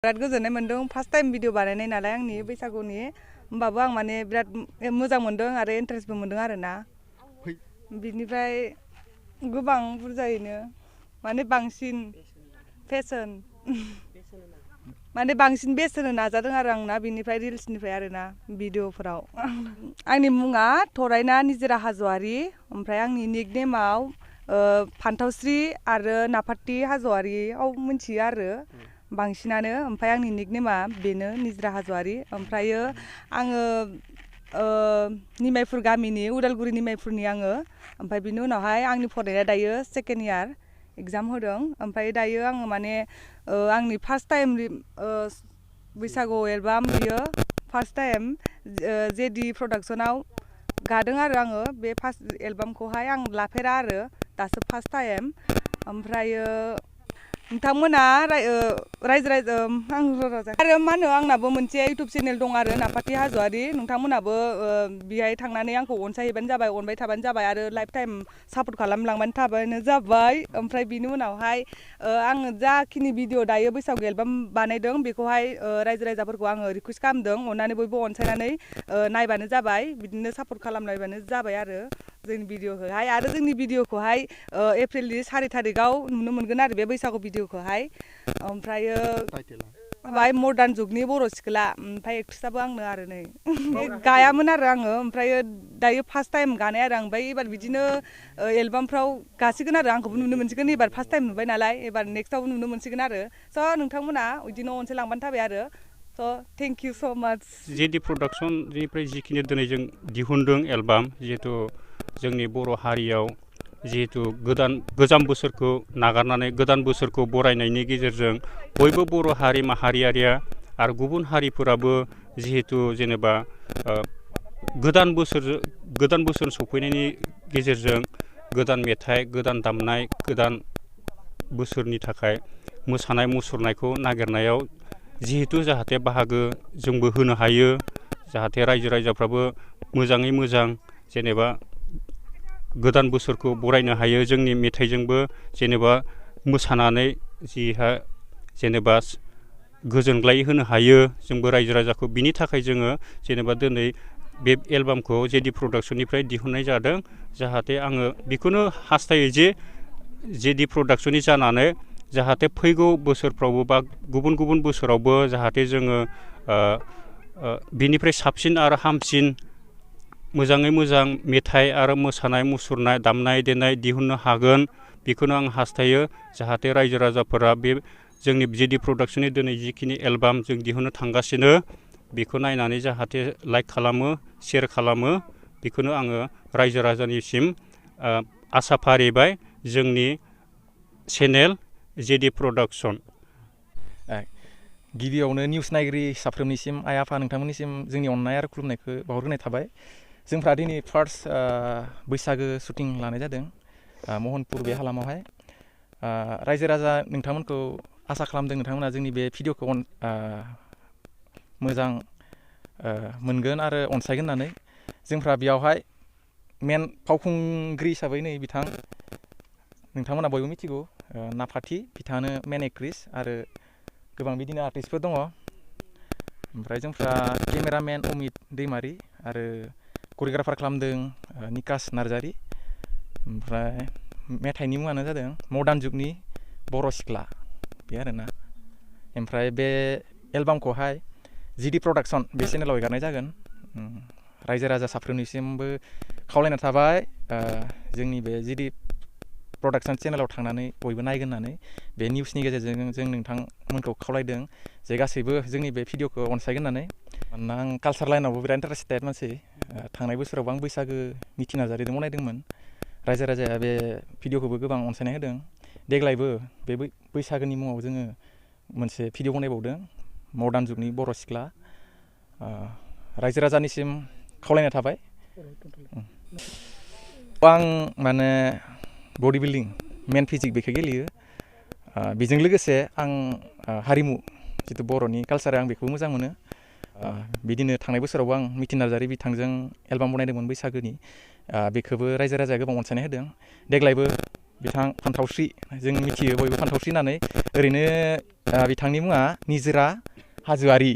बिराद गोजोननाय मोन्दों फार्स्ट टाइम भिडिअ बानायनाय नालाय आंनि बैसागुनि होमबाबो आं माने बिराद मोजां मोन्दों आरो इन्टारेस्टबो मोन्दों आरोना बिनिफ्राय गोबां बुरजायैनो माने बांसिन फेशन माने बांसिन बेसेन होनो नाजादों आरो आंना बिनिफ्राय रिल्सनिफ्राय आरोना भिडिअफोराव आंनि मुङा थरायना निजोरा हाज'वारि ओमफ्राय आंनि निकनेमाव फान्थावस्रि आरो नाफाति हाज'वारियाव मिथियो आरो बांसिनानो ओमफ्राय आंनि निकनेमा बेनो निजोरा हाज'वारि ओमफ्रायो आङो निमायफुर गामिनि उदालगुरि निमायफुरनि आङो ओमफ्राय बिनि उनावहाय आंनि फरायनाया दायो सेकेन्ड इयार एग्जाम होदों ओमफ्राय दायो आङो माने आंनि फार्स्ट टाइम बैसागु एलबाम बियो फार्स्ट टाइम जेडि प्रडाक्सनाव गादों आरो आङो बे फार्स्ट एलबामखौहाय आं लाफेरा आरो दासो फार्स्ट टाइम ओमफ्रायो नोंथांमोना रायजो राजा आरो मा होनो आंनाबो मोनसे इउटुब चेनेल दं आरो नाफाति हाज'वारि नोंथांमोनाबो बेहाय थांनानै आंखौ अनसायहैबानो जाबाय अनबाय थाबानो जाबाय आरो लाइफ टाइम सापर्ट खालामलांबानो थाबानो जाबाय ओमफ्राय बिनि उनावहाय आङो जाखिनि भिडिअ दायो बैसागु एलबाम बानायदों बेखौहाय रायजो राजाफोरखौ आङो रिकुवेस्ट खालामदों अननानै बयबो अनसायनानै नायबानो जाबाय बिदिनो सापर्ट खालामलायबानो जाबाय आरो जोंनि भिडिअखौहाय आरो जोंनि भिडिअखौहाय एप्रिलनि 4 थारिखआव नुनो मोनगोन आरो बे बैसागु भिडिअखौहाय ओमफ्रायो बाय मडार्न जुगनि बर' सिख्ला ओमफ्राय एक्ट्रेसआबो आंनो आरो नै गायामोन आरो आङो ओमफ्रायो दायो फार्स्ट टाइम गानाय आरो आं ओमफ्राय एबार बिदिनो एलबामफ्राव गासिगोन आरो आंखौबो नुनो मोनसिगोन एबार फार्स्ट टाइम नुबाय नालाय एबार नेक्स्टआवबो नुनो मोनसिगोन आरो स' नोंथांमोना बिदिनो अनसायलांबानो थाबाय आरो स' थेंक इउ स' माच जेडि प्रडाक्सननिफ्राय जिखिनि दिनै जों दिहुनदों एलबाम जिहेथु जोंनि बर' हारियाव जिहेतु गोजाम बोसोरखौ नागारनानै गोदान बोसोरखौ बरायनायनि गेजेरजों बयबो बर' हारि माहारियारिया आरो गुबुन हारिफोराबो जिहेतु जेनेबा गोदान बोसोर सफैनायनि गेजेरजों गोदान मेथाइ गोदान दामनाय गोदान बोसोरनि थाखाय मोसानाय मुसुरनायखौ नागिरनायाव जिहेतु जाहाथे बाहागो जोंबो होनो हायो जाहाथे रायजो राजाफ्राबो मोजाङै मोजां जेनेबा गोदान बोसोरखौ बरायनो हायो जोंनि मेथाइजोंबो जेनेबा मोसानानै जेनेबा गोजोनग्लाय होनो हायो जोंबो रायजो राजाखौ बिनि थाखाय जोङो जेनेबा दिनै बे एलबामखौ जेडि प्रडाक्सननिफ्राय दिहुननाय जादों जाहाथे आङो बेखौनो हास्थायो जे जेडि प्रडाक्सननि जानानै जाहाथे फैगौ बोसोरफ्रावबो बा गुबुन गुबुन बोसोरावबो जाहाथे जोङो बिनिफ्राय साबसिन आरो हामसिन मोजाङै मोजां मेथाइ आरो मोसानाय मुसुरनाय दामनाय देनाय दिहुननो हागोन बेखौनो आं हास्थायो जाहाथे रायजो राजाफोरा बे जोंनि जेडि प्रडाक्सननि दिनै जिखिनि एलबाम जों दिहुननो थांगासिनो बेखौ नायनानै जाहाथे लाइक खालामो शेयार खालामो बेखौनो आङो रायजो राजानिसिम आसा फारिबाय जोंनि चेनेल जेडि प्रडाक्सन गिबियावनो निउस नायगिरि साफ्रोमनिसिम आइ आफा नोंथांमोननिसिम जोंनि अननाय आरो खुलुमनायखौ बावहरग्रोनाय थाबाय जोंफ्रा दिनै फार्स्ट बैसागो शुटिं लानाय जादों महनपुर बे हालामावहाय रायजो राजा नोंथांमोनखौ आसा खालामदों नोंथांमोना जोंनि बे भिडिअखौ मोजां मोनगोन आरो अनसायगोन होननानै जोंफ्रा बेयावहाय मेन फावखुंग्रि हिसाबै नै बिथां नोंथांमोना बयबो मिथिगौ नाफाति बिथाङानो मेन एक्ट्रेस आरो गोबां बिदिनो आर्टिस्टफोर दङ ओमफ्राय जोंफ्रा केमेरामेन अमित दैमारि आरो करिय'ग्राफार खालामदों निकास नार्जारि ओमफ्राय मेथाइनि मुङानो जादों मडार्न जुगनि बर' सिख्ला बे आरोना ओमफ्राय बे एलबामखौहाय जेडि प्रडाक्सन बे चेनेलाव एगारनाय जागोन रायजो राजा साफ्रोमनिसिमबो खावलायना थाबाय जोंनि बे जेडि प्रडाक्सन चेनेलाव थांनानै बयबो नायगोन होननानै बे निउसनि गेजेरजों जों नोंथांमोनखौ खावलायदों जे गासैबो जोंनि बे भिडिअखौ अनसायगोन होननानै मानोना आं कालसार लाइनावबो बिराद इन्टारेस्टेड मानसि थांनाय बोसोरावबो आं बैसागो मिथि नार्जारिजों बनायदोंमोन रायजो राजाया बे भिडिअखौबो गोबां अनसायनाय होदों देग्लायबो बे बैसागोनि मुङाव जोङो मोनसे भिडिअ बनायबावदों मडार्न जुगनि बर' सिख्ला रायजो राजानिसिम खावलायनाय थाबाय आं माने बडि बिल्डिं मेन फिजिक बेखौ गेलेयो बेजों लोगोसे आं हारिमु जितु बर'नि कालसार आं बेखौबो मोजां मोनो बिदिनो थांनाय बोसोरावबो आं मिथि नार्जारि बिथांजों एलबाम बनायदोंमोन बैसागोनि बेखौबो रायजो राजाया गोबां अनसायनाय होदों देग्लायबो बिथां फान्थावस्रि जों मिथियो बयबो फान्थावस्रि होननानै ओरैनो बिथांनि मुङा निजोरा हाजोआरि